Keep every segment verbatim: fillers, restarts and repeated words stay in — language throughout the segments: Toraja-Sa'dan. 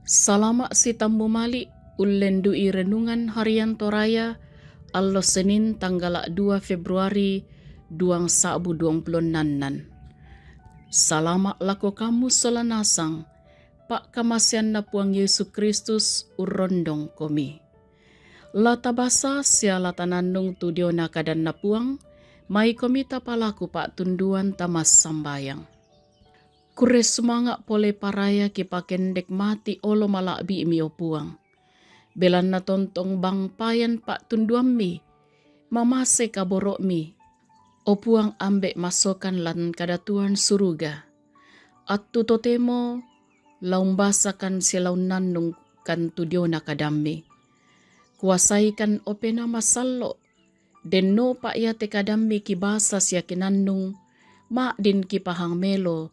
Salama' sitammu mali' ullendui renungan harian Toraya, allo Senin, tanggala' dua Februari, duang sa'bu duang pulo ennannan. Salama' lako kamu sola nasang, pa'kamaseanna Puang Yesu Kristus urrondongkomi. La tabasa sia la tanannung tu diona kadanNa Puang, maikomi tapalaku pa'tunduan tamassambayang. Kurre sumanga' pole paraya kipakendek mati' olo mala'bi'mi, o Puang. Belanna tontong bang payan pa'tunduammi, mamase kaboro'mi, o Puang, ambe' masokan lan kadatuan suruga. Attu totemo la umbasakan sia la unnannungkan tu diona kadammi. Kuasaikan, o Penaa Masallo', dennopa iate kadammi kibasa sia kinannung, ma'din kipahang melo,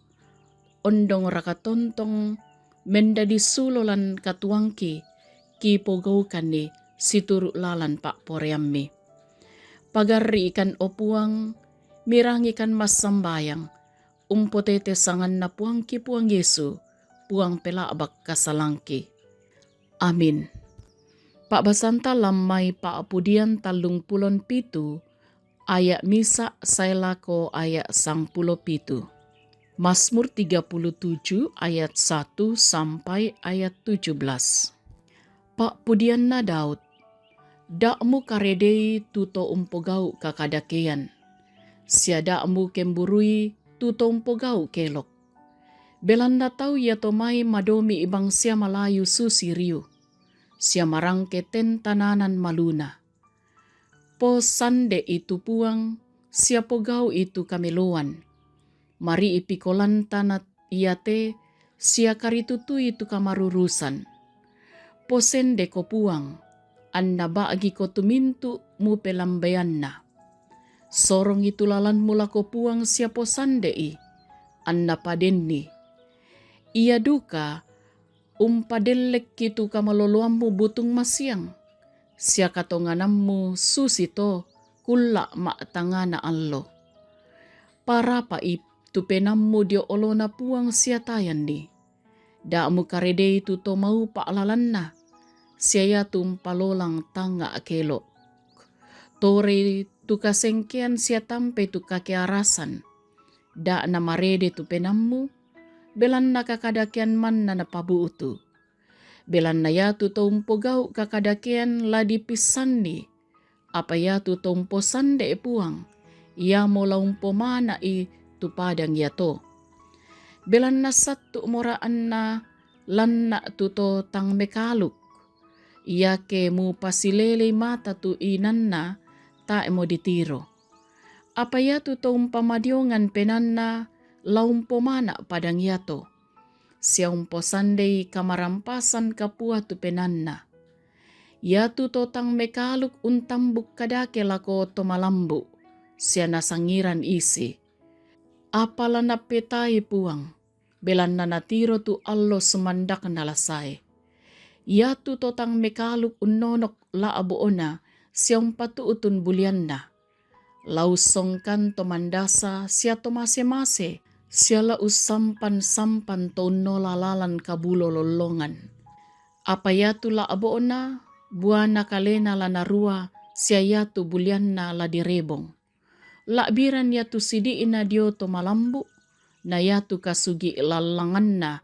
ondongraka tontong mendadi sulo lan katuoangki, kipogaukanni situru' lalan pa'poraiammi. Pagarri'ikan, o Puang, mirangikan massambayang, umpotete sanganNa Puangki Puang Yesu, Puang pela'bak kasalangki. Amin. Pa'basanta lan mai Pa'pudian tallung pulo pitu, aya' misa' sae lako aya' sangpulo pitu. Mazmur tiga puluh tujuh ayat satu sampai ayat tujuh belas. Pa'pudianna Daud. Da' mukaredei tu to umpogau' kakadakean, sia da' mukemburui tu to umpogau' kelok. Belanna tau iato mai madomi' bang sia malayu susi riu, sia marangke ten tananan maluna. Posande'i tu Puang, sia pogau'i tu kameloan. Mari'i pikolanta na iate, sia karitutui tu kamarurusan. Posendeko Puang, anna ba'giko tu mintu' mupelambeianna. Sorongi tu lalanmu lako Puang sia posande'i, anna padenni. Ia duka umpadellekki tu kamaloloammu butung masiang, sia katonganammu susito kulla' ma'tangana allo. Parapa'i tu penaammu dio oloNa Puang sia tayanni. Da' mukaredei tu to maupa' lalanna, sia iatu umpalolang tangnga' kelok. Torei tu kasengkean sia tampei tu kakearasan. Da' namarede tu penaammu, belanna kakadakean manna napabu'tu. Belanna iatu to umpogau' kakadakean la dipissanni, apa iatu to umposande' Puang, iamo la umpomana'i tu padang iato. Belanna sattu' mora'anna lanna' tu to tang mekaluk, iake mupasilelei mata tu inanna tae'mo ditiro. Apa iatu to umpamadiongan penaanna la umpomana' padang iato, sia umposandei kamarampasan kapua tu penaanna. Iatu to tang mekaluk untambuk kadake lako to malambu', sia nasangiran isi. Apa la nappetai Puang, belanna natiro tu allo sumandakna la sae. Iatu to tang mekaluk unnonok la'bo'na sia umpatu'tun bulianna. La ussongkan to mandasa sia to mase-mase, sia la ussampan-sampan to unnola lalan kabulo lollongan. Apa iatu la'bo'na, buana kalena la narua, sia iatu bulianna la direbong. La'biran iatu sidi'na dio to malambu', na iatu kasugi' lallanganna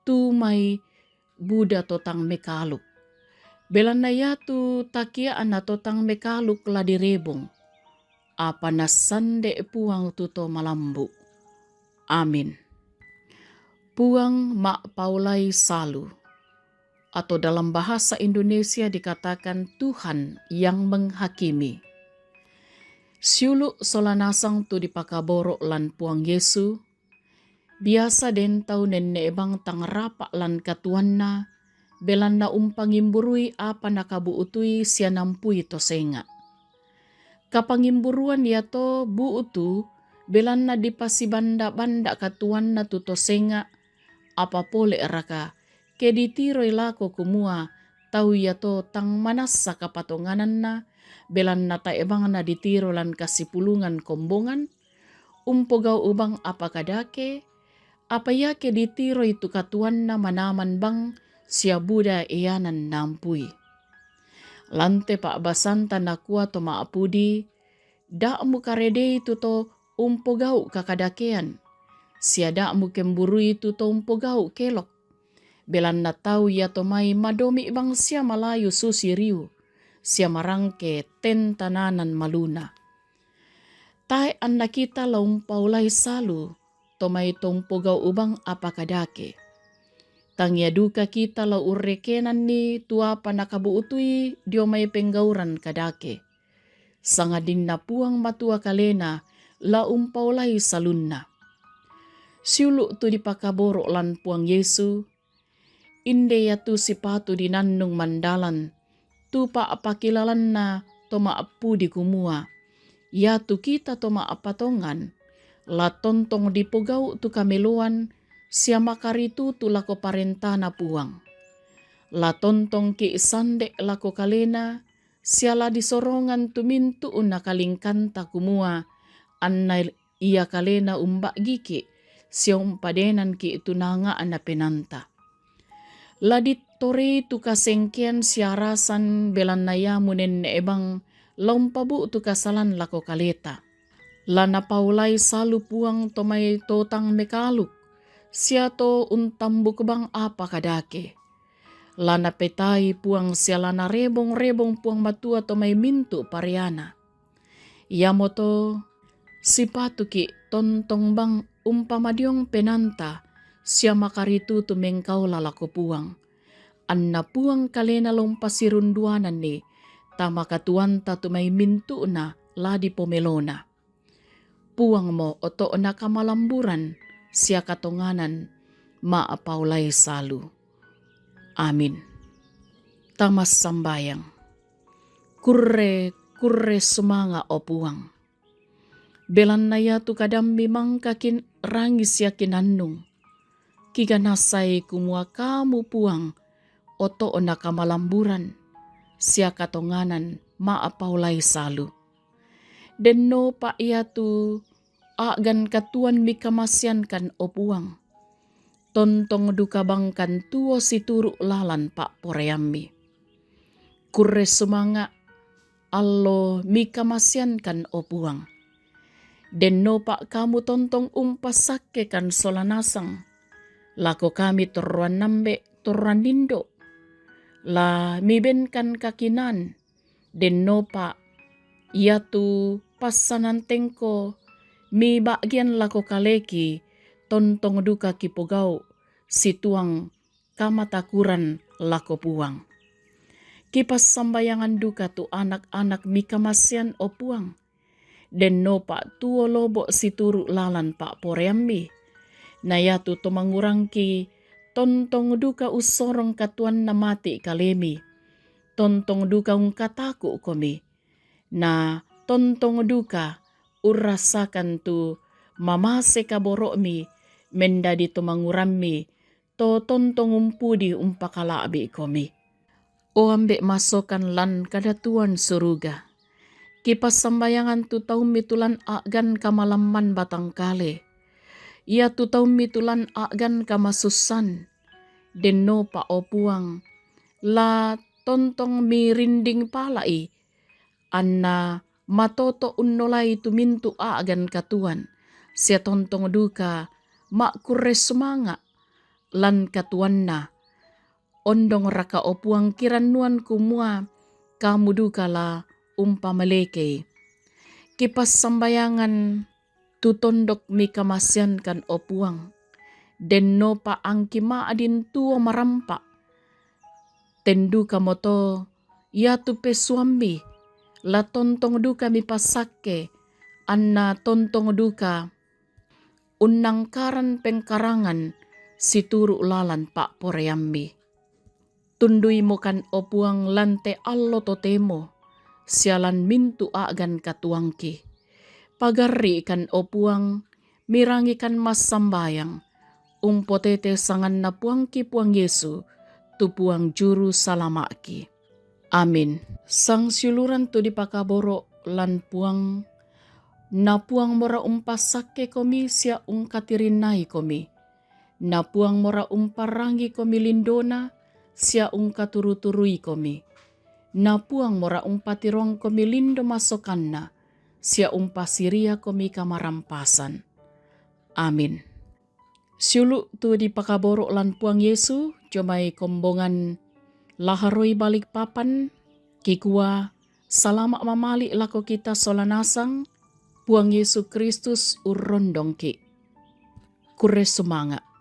tu mai buda to tang mekaluk. Belanna iatu takia'na to tang mekaluk la direbong, apa nassande' Puang tu to malambu'. Amin. Puang ma'paolai salu, atau dalam bahasa Indonesia dikatakan Tuhan yang menghakimi. Siulu' sola nasang tu dipakaboro' lan Puang Yesu, biasa den tau nenne' bang tang rapa' lan katuoanna, belanna umpangimburui apa nakabu'tui sia nampui to senga'. Kapangimburuan iato bu'tu, belanna dipasibanda-banda katuoanna tu to senga', apa pole'raka, ke ditiroi lako kumua tau iato tang manassa kapatongananna, belanna tae' bang naditiro lan kasipulungan kombongan, umpogau' bang apa kadake, apa iake ditiroi tu katuoanna manaman bang sia buda ianan nampui. Lante pa'basanta nakua to ma'pudi, da' mukaredei tu to umpogau' kakadakean, sia da' mukemburui tu to umpogau' kelok. Belanna tau ia to mai madomi' bang sia malayu susi riu, sia marangke tentananan maluna. Tae' anna kita la umpaolai salu to mai to umpogau' bang apa kadake. Tangia duka kita la urrekenanni tu apa nakabu'tui dio mai penggauran kadake. Sangadinna Puang Matua kalena la umpaolai salunna. Siulu' tu dipakaboro' lan Puang Yesu, inde iatu sipatu dinannung mandalan tu pa'pakilalanna to ma'pudi kumua, iatu kita to ma'patongan, la tontong dipogau' tu kameloan sia makaritutu lako parentana Puang. La tontongki' sande' lako kalena, sia la disorongan tu mintu' nakalingkanta kumua, anna ia kalena umba'giki', sia umpadenanki' tu nanga'na penaanta. La dittorei tu kasengkean sia rasan belanna ia munenne' bang la umpabu'tu kasalan lako kaleta. La napaolai salu Puang to mai to tang mekaluk, sia to untambuk bang apa kadake. La napetai Puang sia la narebong-rebong Puang Matua to mai mintu' pareana. Iamoto sipatuki' tontong bang umpamadiong penaanta sia makaritutu mengkaola lako Puang. Anna Puang kalena la umpasirunduananni tama katuoanta tu mai mintu'na la dipomelona. Puangmo oto'na kamalamburan sia katonganan ma'apaolai salu. Amin. Tamassambayang. Kurre, kurre sumanga', o Puang. Belanna iatu kadammi mangka kin-, rangi sia kinannung. Kiganasai kumua Kamu Puang, oto'na kamalamburan sia katonganan ma'apaolai salu. Dennopa iatu a'gan katuoan mikamaseankan, o Puang. Tontong duka bangkan tuo situru' lalan pa'poraiammi. Kurre sumanga', allo mikamaseankan, o Puang. Dennopa Kamu tontong umpasakkekan sola nasang lako kami torroan ambe', torroan indo'. La mibenkan kakinaan, dennopa iatu passanantengko miba'gian lako kaleki, tontong duka kipogau' situang kamatakuran lako Puang. Kipassambayangan duka tu anak-anak mikamasean, o Puang. Dennopa tuo lobo' situru' lalan pa'poraiammi. Na iatu to mangurangki, tontong duka ussorong katuoanna mati' kalemi. Tontong duka ungkataku'komi. Na tontong duka urrasakan tu mamase kaboro'mi mendadi to mangurammi, to tontong umpudi umpakala'bi'komi. O Ambe' masokan lan kadatuan suruga, kipassambayangan tu taummi tu lan a'gan kamalamman batangkale, iatu taummi tu lan a'gan kamasussan. Dennopa, o Puang, la tontong mirinding pala'i, anna matoto' unnolai tu mintu' a'gan katuoan, sia tontong duka ma'kurre sumanga' lan katuoanna. Ondongraka, o Puang, kirannuan kumua Kamu duka la umpamalekei. Kipassambayangan tu tondok mikamaseankan, o Puang. Dennopa angki ma'din tuo marampa'. Ten dukamoto iatu pesuammi, la tontong duka mipasakke, anna tontong duka unnangkaran pengkarangan situru' lalan pa'poraiammi. Tunduimokan, o Puang, lan te allo totemo, sia lan mintu' a'gan katuoangki. Pagarri'ikan, o Puang, mirangikan massambayang, umpotete sanganna Puangki Puang Yesu, tu Puang Juru Salama'ki. Amin. Sangsiuluran tu dipakaboro' lan Puang, na Puang mora umpassakkekomi sia ungkatirinnaikomi. Na Puang mora umparangikomi lindona, sia ungkaturu-turui komi. Na Puang mora umpatirong komi lindo masokanna, sia umpasiria komi kamarampasan. Amin. Siulu tu dipakaboru lan Puang Yesu, jomai kombongan Laharoi Balikpapan, kikua, salama mamali lako kita sola nasang, Puang Yesu Kristus urrondongki. Kurre sumanga.